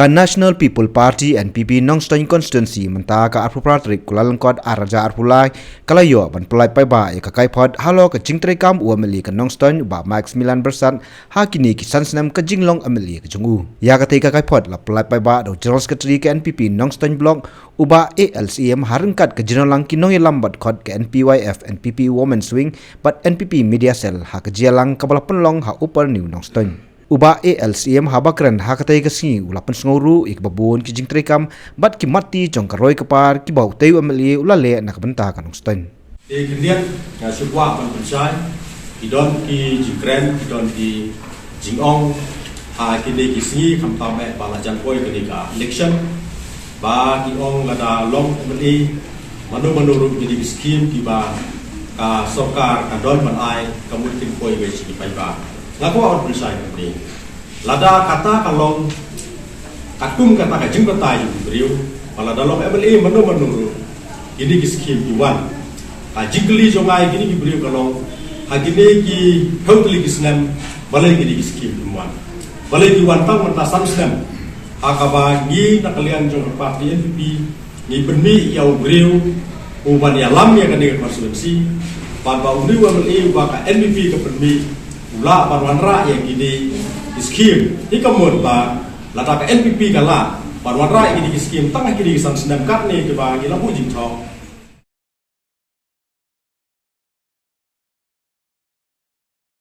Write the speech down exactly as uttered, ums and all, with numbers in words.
Ka National People Party, N P P, Nongstoiñ Constituency mynta ka arphew phra tarik Kyllalyngkot arhajar arphew lai ka la ïoh ban pyllait paidbah ïa ka kaiphod halor ka jingtreikam u M L A ka Nongstoiñ, u Bah Maximilan Bersat, ha kine ki san snem ka jinglong M L A ka jong u. Ïa katei ka kaiphod la pyllait paidbah da u General Secretary ka N P P Nongstoiñ Block, u Bah A L Syiem, ha ryngkat ka jingïalang ki nongïalam bad khot ka N P Y F, N P P Women's Wing bad N P P Media Cell ha ka jingïalang kaba la pynlong ha Upper New Nongstoiñ. U Bah A L Syiem haba kren ha katei ka sngi u la pynsngew ruh ïa kiba bun ki jingtreikam bad ki matti jong ka roi ka par kiba utei u M L A u la leh na ka bynta ka Nongstoiñ. Te khyndiat nga shu kwah ban pynshai, ki don ki jingkren, ki don ki jingong ha kine ki sngi, khamtam eh ba la jan poi kane ka election, ba ki ong lada long M L A mano mano ruh, kine ki skim kiba ka sorkar ka don ban ai, ka mut kin poi beit sha ki paidbah. Nga kwah ban pynshai kumne. Lada kata ka long katkum kata ka jingbatai jong ki briew, ba lada long M L A mano mano ruh, kine ki skim ki wan. Ka jingkylli jong nga ïa kine ki briew ka long, ha kine ki phew tylli ki snem, balei kine ki skim kim wan? Balei ki wan tang mynta san snem? Ha kaba ngi na ka liang jong ka party N P P ngi pynmih ïa u briew u ban ïalam ïa kane ka constituency, bad ba une u M L A uba ka N P P ka pynmih u lah ban wanrah ïa kine ki skim. Te ka mut ba lada ka N P P ka lah ban wanrah ïa kine ki skim tang ha kine ki san snem katne kiba ngi la buh jingthoh,